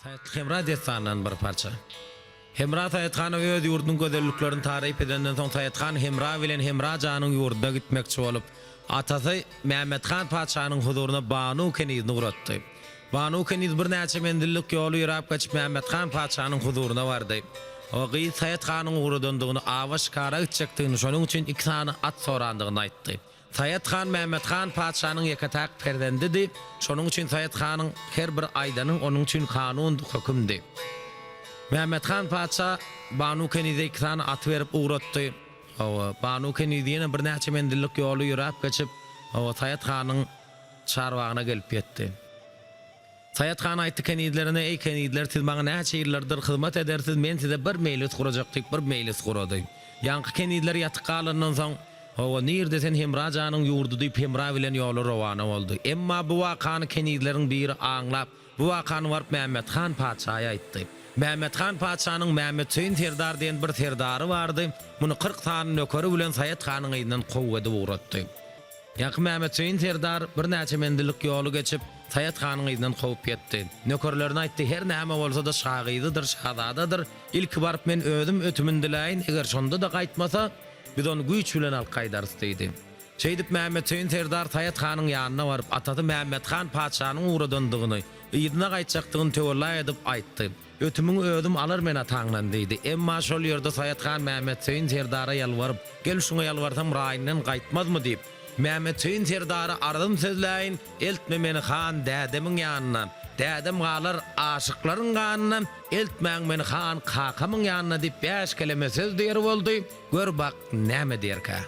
Saýatly-Hemra dessanyndan bir parça. Hemra Saýat hana öz ýurdunyň gözelliklerini taryp edenden soň Saýat han Hemra bilen Hemra janyň ýurduna gitmekçi bolup, atasy Mämmet han patyşanyň huzuryna Banu kenizini ugratdy. Banu keniz birnäçe menzillik ýoly ýöräp geçip Mämmet han patyşanyň huzuryna bardy. O gyz Saýat hanyň ugradandygyny, awa-şikara gitjekdigini, şonuň üçin iki sany at sorandygyny aýtdy. Saýat han Mämmet han patyşanyň ýeke-täk perzendidi, şonuň üçin Saýat hanyň her bir aýdany onuň üçin kanundy, hökümdi. Mämmet han patyşa Banu kenize iki sany aty berip ugratdy. Hawa, Banu keniz ýene birnäçe menzillik ýoly ýöräp geçip, hawa, Saýat hanyň çarbagyna gelip ýetdi. Saýat han aýtdy kenizlerine, Eý, kenizler, siz maňa näçe ýyllardyr hyzmat edersiz, men size bir meýlis gurajak diýip, bir meýlis gurady. Ýaňky kenizler ýatyp galandan soň, Hawa, nirde sen Hemra janyň ýurdy diýip, Hemra bilen ýola rowana boldy. Emma bu wakany kenizleriň biri aňlap, bu wakany baryp Mämmet han patyşaýa aýtdy. Mämmet han patyşanyň Mämmetsöýün serdar diýen bir serdary bardy, muny 40 sany nökeri bilen Saýat hanyň yzyndan kowgy edip ugratdy. Ýaňky Mämetsöýün serdar birnäçe menzillik ýoly geçip, Saýat hanyň yzyndan kowup ýetdi. Nökerlerine aýtdy, Her näme bolsa-da şa gyzydyr, şazadadyr, ilki baryp men özüm ötümini diläýin, eger şonda-da gaýtmasa, biz ony güýç bilen alyp gaýdarys diýdi. Şeýdip Mämmetsöýün serdar Saýat hanyň ýanyna baryp, atasy Mämmet han patyşanyň ugradandygyny, yzyna gaýtjakdygyny töwella edip aýtdy. Ötümiňi özüm alar men ataňdan, diýdi. Emma şol ýerde Saýat han Mämmetsöýün serdara ýalbaryp, Gel şuňa ýalbarsam raýyndan gaýtmazmy diýip, Mämmetsöýün serdara arzym sözläýin, Eltme meni han dädemiň ýanyna, dädem galar aşyklaryň ganyna, eltmäň meni han kakamyň ýanyna diýip bäş keleme söz diýer boldy, gör bak näme diýerkä.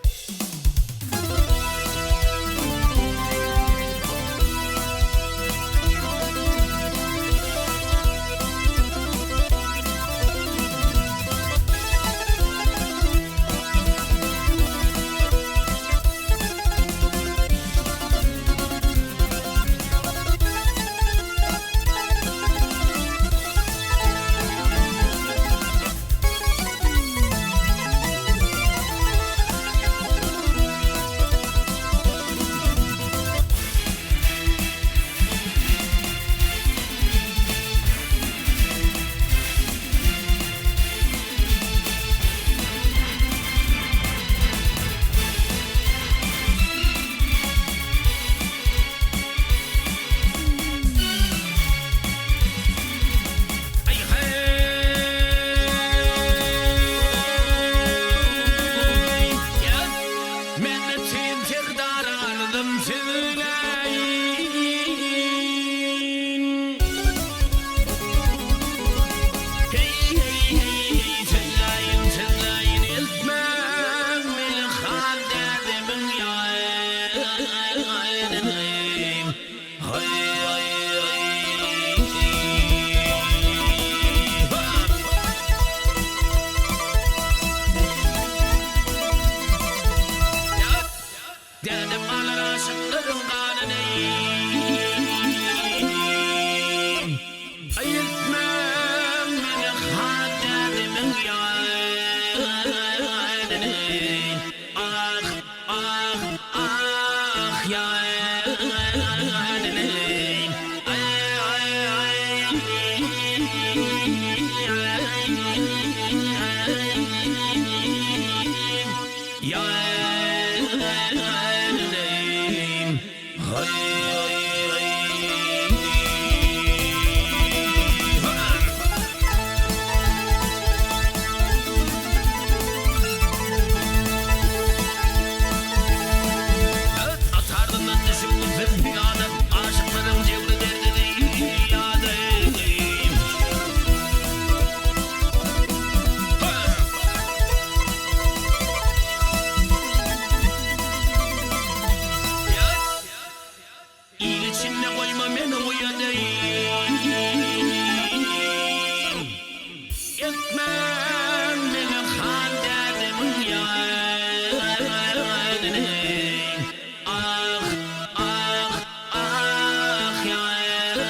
Dädem alar aşyklaryň ganyny. Aýyrtmaň meni han dädemiň ýanyny. Ah, ah, ah ýanyny. Il içinde goýma meni uýa deýin. Eltmäň meni han dädemiň ýanyna. Ah, ah, ah ýanyna.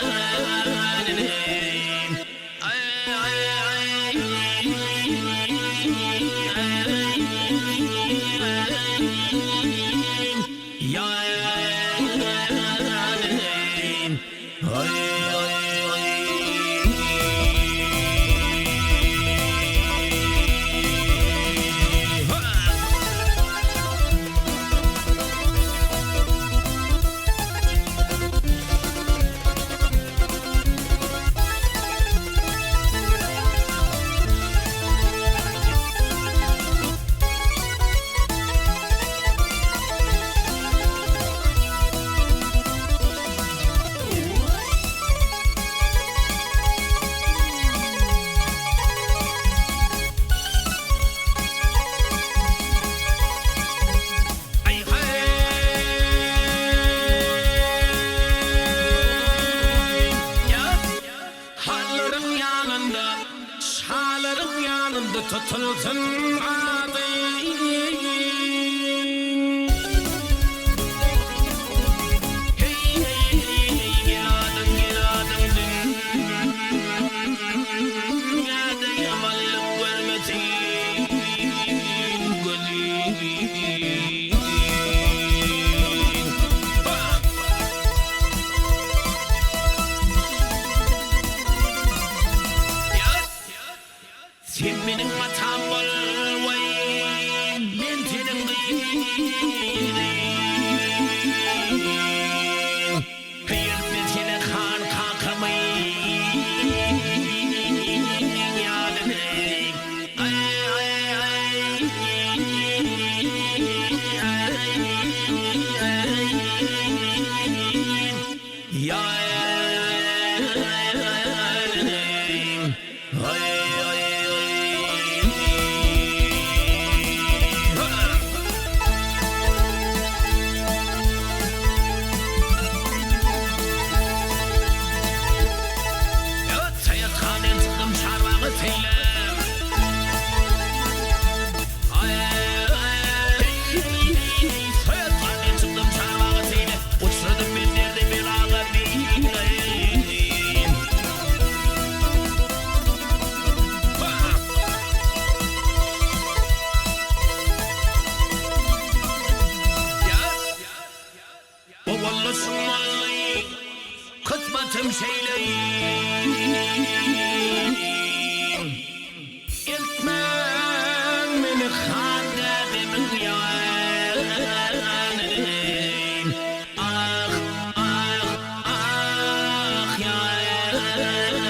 Bolsun adyň. Heý heý heý gel adyň gel adyň Dünýäde ýamanlyk görmesin gözüň. Sen meniň atam bol, waý, men seniň gyzyň. Eltme seni han kakamyň ýanyna. Kysmatym şeýle. Eltmäň meni han dädemiň ýanyna. Ah, ah, ah ýanyna.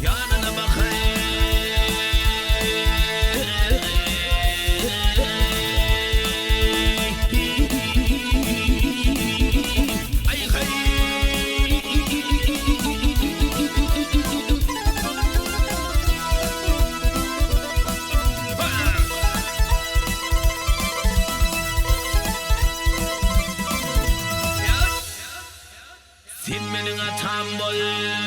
Ýanyna bakaý. Aý haý. Sen meniň atam bol.